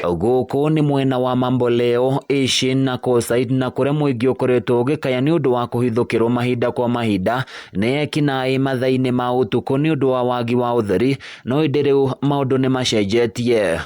Gũkũ nĩ mwena wa Mamboleo, Ishin na Kosait na kũrĩa mũingĩ ũkoretwo ũgĩkaya nĩ ũndũ wa kũhithũkĩrwo mahinda kwa mahinda nĩ ekinaĩ mathaa-inĩ ma ũtukũ nĩ ũndũ wa wagi wa ũtheri, no ĩndĩ rĩu maũndũ nĩ macenjetie.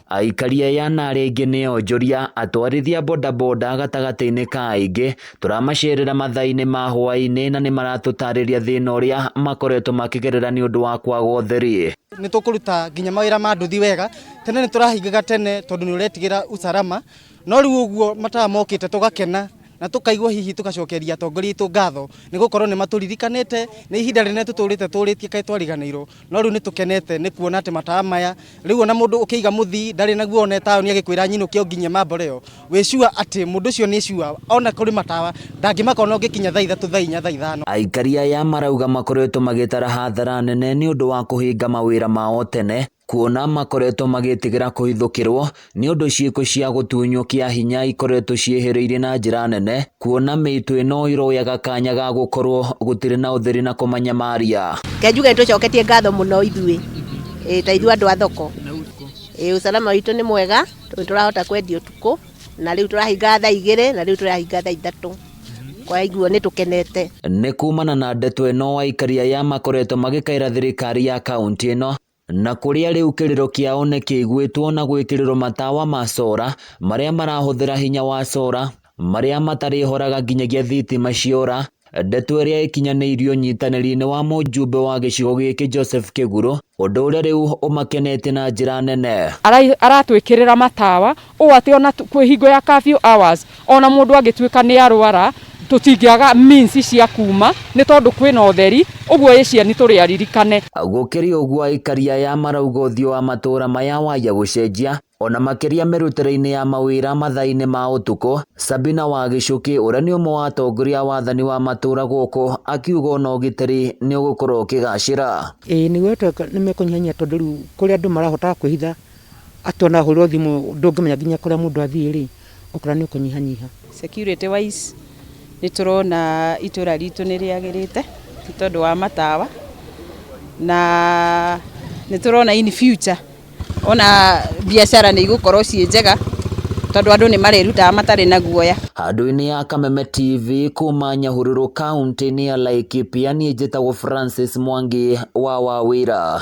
Aikari aya na arĩa aingĩ nĩ onjoria, atwarithia bodaboda gatagatĩ-inĩ ka aingĩ, tũramacerera mathaa-inĩ ma hwaĩ-inĩ na nĩ maratũtarĩria thĩna ũrĩa makoretwo makĩgerera nĩ ũndũ wa kwaga ũtheri. Nĩ tũkũruta nginya mawĩra ma nduthi wega, tene nĩ tũrahingaga tene tondũ nĩ ũretigĩra usalama, no rĩu ũguo matawa mokĩte tũgakena na tũkaigua hihi tũgacokeria atongoria aitũ ngatho nĩ gũkorwo nĩ matũririkanĩte, nĩ ihinda rĩnene tũtũrĩte tũrĩtie kaĩ twariganĩirwo, no rĩu nĩ tũkenete nĩ kuona atĩ matawa maya, rĩu ona mũndũ ũkĩiga mũthii ndarĩ naguo ona e taũni agĩkwĩra nyinũke o nginya Mamboleo, wĩ sure atĩ mũndũ ũcio nĩ sure ona kũrĩ matawa ndangĩmaka ona ũngĩkinya thaa 3, thaa 4, thaa 5. Aikari aya marauga makoretwo magĩtara hathara nene nĩ ũndũ wa kũhinga mawĩra mao tene, kuona makoretwo magĩtigĩra kũhithũkĩrwo nĩ ũndũ ciĩko cia gũtunywo kĩa hinya ikoretwo ciĩhĩrĩirie na njĩra nene, kuona mĩitũ ĩno ĩroyaga kanya ga gũkorwo gũtirĩ na ũtheri na kũmanyamaria. Ke njuge nĩ tũcoketie ngatho mũno ithuĩ, ĩĩ ta ithuĩ andũ a thoko. Ĩĩ usalama witũ nĩ mwega, tondũ nĩ tũrahota kwendia ũtukũ, na rĩu tũrahinga thaa 2 na rĩu tũrahinga thaa 3. Kwa hivyo nĩ tũkenete. Nĩ kumana na ndeto ĩno aikari aya makoretwo magĩkaĩra thirikari ya kaunti ĩno na kũrĩa rĩu kĩrĩro kĩao nĩ kĩiguĩtwo na gwĩkĩrĩrwo matawa ma cora marĩa marahũthĩra hinya wa cora marĩa matarĩhoraga nginyagia thitima ciora. Ndeto ĩrĩa ĩkinyanĩirio ũnyitanĩri-inĩ wa mũjumbe wa gĩcigo gĩkĩ Joseph Kĩguru, ũndũ ũrĩa rĩu ũmakenetie na njĩra nene. Aratwĩkĩrĩra matawa ũũ atĩ ona kwĩ hingo ya curfew hours ona mũndũ angĩtuĩka nĩ arwara tũtingĩaga means cia kuma nĩ tondũ kwĩna ũtheri, ũguo Asian tũrĩ aririkane. Gũkĩrĩ ũguo aikari aya marauga ũthiũ wa matũra maya waya gũcenjia ona makĩria mĩrutĩre-inĩ ya mawĩra mathaa-inĩ ma ũtukũ. Sabina wa Gĩcũkĩ ũrĩa nĩ ũmwe wa atongoria a wathani wa matũra gũkũ akiuga ona ũgitĩri nĩ ũgũkorwo ũkĩgacĩra. Ĩĩ nĩguo nĩ mekũnyihanyihia tondũ rĩu kũrĩa andũ marahotaga kwĩhitha atĩ ona wahũrĩrwo thimũ ndũngĩmenya nginya kũrĩa mũndũ athiĩ rĩ, ũkora nĩ ũkũnyihanyiha. Security wise nĩ tũrona itũra ritũ nĩ rĩagĩrĩte nĩ tondũ wa matawa na nĩ tũrona in future ona biacara nĩ igũkorwo ciĩ njega tondũ andũ nĩ marĩrutaga matarĩ na guoya. Handũ-inĩ ya Kameme TV kuma Nyahururu kaunti-inĩ ya Laikipia, niĩ njĩtagwo Francis Mwangi wa Wawĩra.